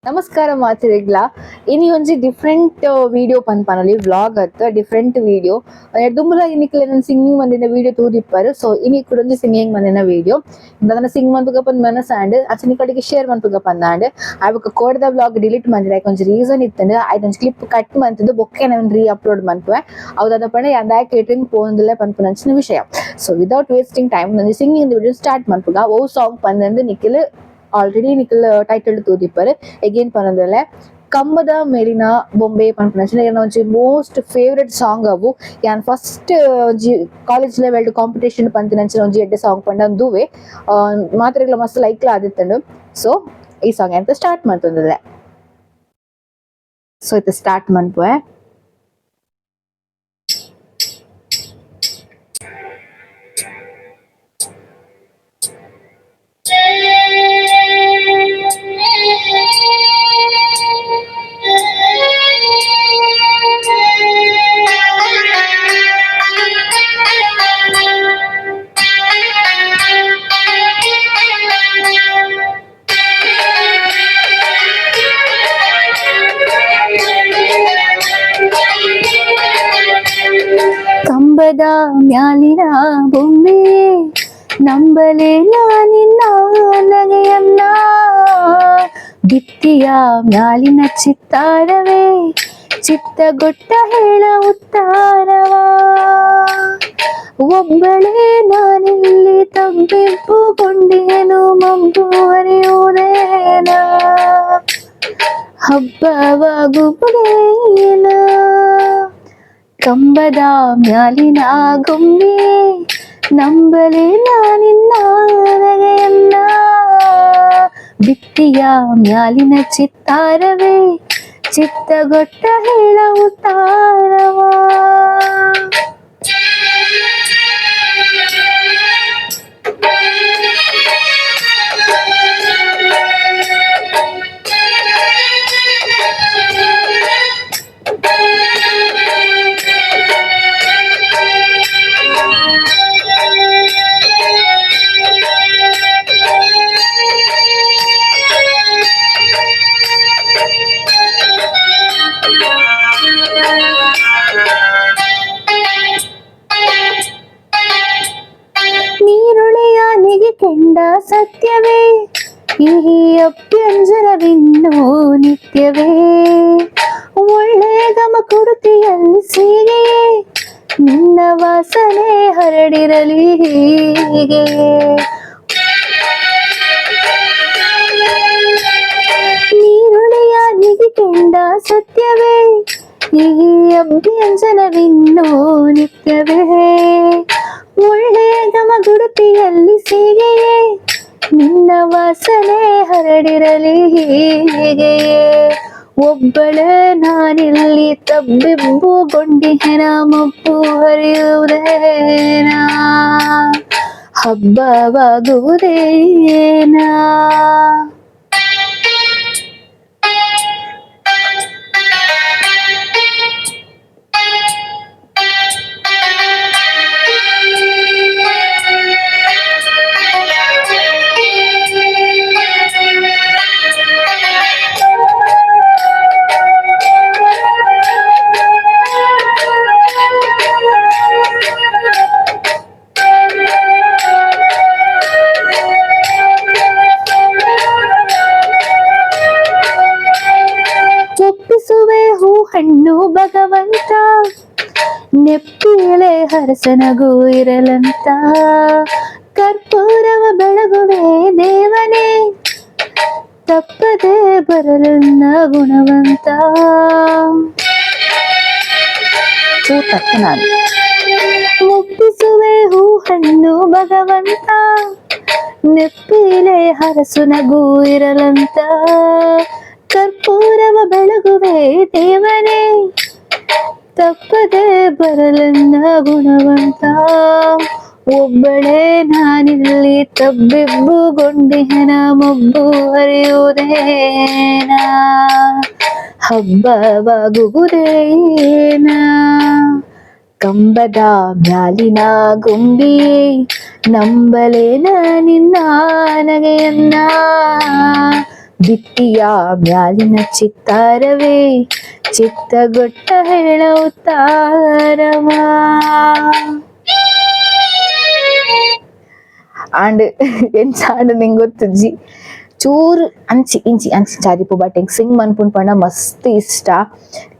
ನಮಸ್ಕಾರ ಮಾತಿರಿಗ್ಲ ಇನಿ ಒಂಜಿ ಡಿಫ್ರೆಂಟ್ ವಿಡಿಯೋ ಪನ್ಪನಲಿ ವ್ಲಾಗ್ ಅತ್ತ ಡಿಫ್ರೆಂಟ್ ವಿಡಿಯೋ ದುಂಬುಲ ಇನಿಕ್ಲೆ ನನ್ ಸಿಂಗಿಂಗ್ ಮಂದಿನ ವಿಡಿಯೋ ತೂದಿಪ್ಪರು. ಸೊ ಇನಿ ಕುಡೊಂಜಿ ಸಿಂಗಿಂಗ್ ಮಂದಿನ ವಿಡಿಯೋ ದಾದನ ಸಿಂಗ್ ಮನ್ಪುಗ ಪಂದ್ ಮನಸಾಂಡ್ ಅಚನಿ ಕಡೆಗೆ ಶೇರ್ ಮನ್ಪುಗ ಪಂದಾಂಡ್. ಆಬೊಕ ಕೋಡೆದ ವ್ಲಾಗ್ ಡಿಲೀಟ್ ಮಂದಿರ ಒಂಜಿ ರೀಸನ್ ಇತ್ತಂಡ್. ಐತೊಂಜಿ ಕ್ಲಿಪ್ ಕಟ್ ಮಂತುದು ಬೊಕ್ಕೆ ನನ್ ರೀ ಅಪ್ಲೋಡ್ ಮನ್ಪುವೆ. ಅವು ದಾದ ಪಂಡ ಯಾನ್ ಕೇಟರಿಂಗ್ ಪೋಂದುಲ್ಲೆ ಪನ್ಪುನಂಚಿನ ವಿಷಯ. So without wasting time ಒಂಜಿ singing video start ಮನ್ಪುಗ. ಓ ಸಾಂಗ್ ಪಂದಂದು ನಿಖಿಲ್ ಆಲ್ರೆಡಿ ನಿಖಿಲ್ ಟೈಟಲ್ ತೂದಿಪ್ಪರು. ಎಗೇನ್ ಪನೊಂದುಲ್ಲೆ, ಕಂಬದ ಮೇಲಿನ ಬೊಂಬೆ ಪನ್ಪುನಂಚಿನ ಎನ್ನ ಒಂಜಿ most favourite song ಅವು. ಯಾನ್ ಫಸ್ಟ್ ಒಂಜಿ college level competition ಪಂತಿನಂಚಿನ ಒಂಜಿ ಎಡ್ಡೆ ಸಾಂಗ್ ಪಂಡ ಉಂದುವೆ. ಮಾತೆರೆಗ್ಲ ಮಸ್ತ್ ಲೈಕ್ಲ ಆದಿತ್ತುಂಡು. ಸೊ ಈ ಸಾಂಗ್ ಎಂತ ಸ್ಟಾರ್ಟ್ ಮಂತೊಂದುಲ್ಲೆ. ಸೊ ಇತ್ತೆ ಸ್ಟಾರ್ಟ್ ಮನ್ಪುವೆ. ಕಂಬದ ಮ್ಯಾಲಿನ ಬೊಂಬೆ, ನಂಬಲೆ ನಿನ್ನ ನಗೆಯನ್ನ. ಬಿತ್ತಿಯ ಮ್ಯಾಲಿನ ಚಿತ್ತಾರವೇ, ಚಿತ್ತಗೊಟ್ಟ ಹೇಳ ಉತ್ತಾರವ. ಒಬ್ಬಳೇ ನಾನಿಲ್ಲಿ ತಬ್ಬಿಬ್ಬುಗೊಂಡೇನು, ಮಬ್ಬು ಹರಿಯುವುದೇನ, ಹಬ್ಬವಾಗುವುದೇನ. ಕಂಬದ ಮ್ಯಾಲಿನ ಗೊಂಬೆ, ನಂಬಲೆ ನಿನ್ನ ನಗೆಯನ್ನ. ಬಿತ್ತಿಯ ಮ್ಯಾಲಿನ ಚಿತ್ತಾರವೇ, ಚಿತ್ತಗೊಟ್ಟ ಹೇಳ ಉತ್ತಾರವ. ನೀರುಳೆಯ ಕೆಂಡ ಸತ್ಯವೇ, ಈ ಅಭ್ಯಂಜನವಿನ್ನೂ ನಿತ್ಯವೇ. ಒಳ್ಳೆ ಗಮ ಕೊಡುತ್ತಿಯಲ್ಲಿ ಸೀಗೆಯೇ, ನಿನ್ನ ವಾಸನೆ ಹರಡಿರಲಿ ಹೀಗೆ. ನೀರುಳೆಯ ಕೆಂಡ ಸತ್ಯವೇ, ಈ ಅಭ್ಯಂಜನವಿನ್ನೂ ನಿತ್ಯವೇ. ಒಳ್ಳೆ ಗಮ ಗುಡುತಿಯಲ್ಲಿ ಸೀಗೆಯೇ, ನಿನ್ನ ವಾಸನೆ ಹರಡಿರಲಿ ಹೀಗೆ. ಒಬ್ಬಳೆ ನಾನಿಲ್ಲಿ ತಬ್ಬಿಬ್ಬುಗೊಂಡಿಹೆನ, ಮಬ್ಬು ಹರಿಯುವುದೇನ, ಹಬ್ಬವಾಗುವುದೇನ. ಒಪ್ಪಿಸುವೆ ಹೂ ಹಣ್ಣು ಭಗವಂತ, ನೆಪ್ಪಿಲೆ ಹರಸನಗೂ ಇರಲಂತ. ಕರ್ಪೂರವ ಬೆಳಗುವೆ ದೇವನೇ, ತಪ್ಪದೆ ಬರಲನ್ನ ಗುಣವಂತ. ತಪ್ಪು ನಾನು. ಒಪ್ಪಿಸುವೆ ಹೂ ಹಣ್ಣು ಭಗವಂತ, ನೆಪ್ಪಿಲೆ ಹರಸು ನಗು ಇರಲಂತ. ಕರ್ಪೂರವ ಬೆಳಗುವೆ ದೇವನೇ, ತಪ್ಪದೆ ಬರಲನ್ನ ಗುಣವಂತ. ಒಬ್ಬಳೇ ನಾನಿಲ್ಲಿ ತಬ್ಬಿಬ್ಬುಗೊಂಡಿಹೆನ, ಮಬ್ಬು ಹರಿಯುವುದೇನ, ಹಬ್ಬವಾಗುವುದೇನ. ಕಂಬದ ಮ್ಯಾಲಿನ ಗೊಂಬೆ, ನಂಬಲೇನ ನಿನ್ನ ನಗೆಯನ್ನ. ಬಿತ್ತಿಯ ಮ್ಯಾಲಿನ ಚಿತ್ತಾರವೇ, ಚಿತ್ತಗೊಟ್ಟ ಹೇಳ ಉತ್ತಾರವ. ಆಂಡ್ ಎಂಚ ಆಂಡ್ ನಿಂಗೆ ಗೊತ್ತುಜ್ಜಿ, ಚೂರು ಅಂಚಿ ಇಂಚಿ ಅಂಚಿ ಚಾದಿಪು, ಬಟ್ ಎಂಕ್ ಸಿಂಗ್ ಮನ್ಪುನ್ ಪಂಡ ಮಸ್ತ್ ಇಷ್ಟ.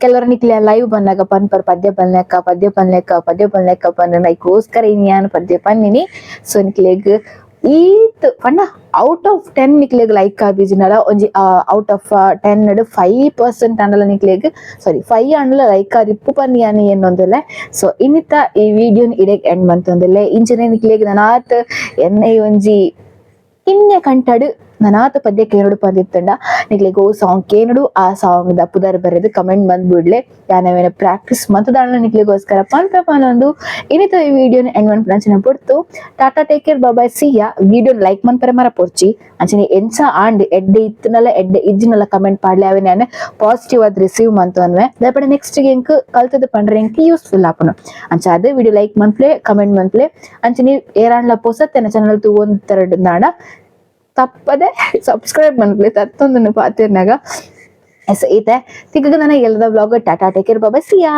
ಕೆಲವರು ನಿಕ್ಲೆ ಲೈವ್ ಬಂದಾಗ ಪನ್ಪರ್, ಪದ್ಯ ಪನ್ಲೆಕ್ಕ, ಪದ್ಯ ಪನ್ಲೆಕ್ಕ, ಪದ್ಯ ಪನ್ಲೆಕ್ಕ ಪಂಡ. ಐಕೋಸ್ಕರ ಇನಿ ಯಾನ್ ಪದ್ಯ ಪನ್ನಿನಿ. ಸೊ ನಿಕ್ಲೆಗ್ ಈತ್ ಪಂಡ ಔಟ್ ಆಫ್ 10 ನಿಕ್ಲೆಗ್ ಲೈಕ್ ಆದಿಜಿನಲ, ಒಂಜಿ ಔಟ್ ಆಫ್ 10 5% ಆಂಡಲ ನಿಕ್ಲೆಗ್, ಸಾರಿ, 5 ಆಂಡಲ ಲೈಕ್ ಆದಿಪ್ಪು ಪನ್ನಿ ಯಾನ್ ಎನ್ನೊಂದುಲ್ಲೆ. ಸೊ ಇನ್ನಿತ ಈ ವಿಡಿಯೋನ್ ಇಡೆಗ್ ಎಂಡ್ ಮಂತೊಂದುಲ್ಲೆ. ಇಂಚನೆ ನಿಕ್ಲೆಗ್ ನನಾತ್ ಎನ್ನ ಈ ಒಂಜಿ ಕಿನ್ಯ ಕಂಠಡ್ ನನಾತ್ ಪದ್ಯ ಕೇನೊಡು ಪಂದಿತ್ತಂಡ, ನಿಕ್ಲೆಗ್ ಓ ಸಾಂಗ್ ಕೇನೊಡು, ಆ ಸಾಂಗ್ ದ ಪುದರ್ ಬರೆದು ಕಮೆಂಟ್ ಬಂದ್ ಬಿಡ್ಲೆ. ಯಾನ್ ಪ್ರಾಕ್ಟೀಸ್ ಮಂತದಾಂಡ ನಿಕ್ಲೆಗೋಸ್ಕರ ಪನ್ಪೆ ಪನೊಂದು ಇನ್ನಿತ ಈ ವಿಡಿಯೋನ ಎಂಡ್ ಮನ್ಪುನಂಚಿನ ಪೊರ್ತು. Tata, take care, bye, see ya. Video like ಮನ್ಪರೆ ಮರ ಪೊರ್ಚಿ. ಅಂಚನೆ ಎಂಚ ಆಂಡ್, ಎಡ್ಡೆ ಇತ್ತನಲ ಎಡ್ಡೆ ಇಜ್ಜಿನಲ ಕಮೆಂಟ್ ಪಾಡ್ಲೆ. ಅವೆ ನಾನು ಪಾಸಿಟಿವ್ ಆದ್ ರಿಸೀವ್ ಮಂತು ಅನ್ವೆ. ದಾಯೆ ನೆಕ್ಸ್ಟ್ ಎಂಕ್ ಕಲ್ತದ ಪಂಡ್ರೆ ಎಂಕ್ ಯೂಸ್ಫುಲ್ ಆಪುಂಡು. ಅಂಚ ಅದೇ ವಿಡಿಯೋ ಲೈಕ್ ಮನ್ಪ್ಲೆ, ಕಮೆಂಟ್ ಮನ್ಪ್ಲೆ. ಅಂಚನೆ ಏರಾಂಡ್ಲ ಪೊಸತ್ ಚಾನಲ್ ತೂವೊಂತರಡ್ ತಪ್ಪದೆ ಸಬ್ಸ್ಕ್ರೈಬ್ ಮನ್ಪ್ಲೆ. ತತ್ತೊಂದನ್ನು ಪಾತಿರ್ನಾಗ ಎಸ್ ಈತೆ ತಿಕ್ಕ ನನ್ನ ಎಲ್ಲದ ವ್ಲಾಗ್. ಟಾಟಾ, ಟೇಕ್ ಕೇರ್, ಬಾಬಾ, ಸಿಯಾ.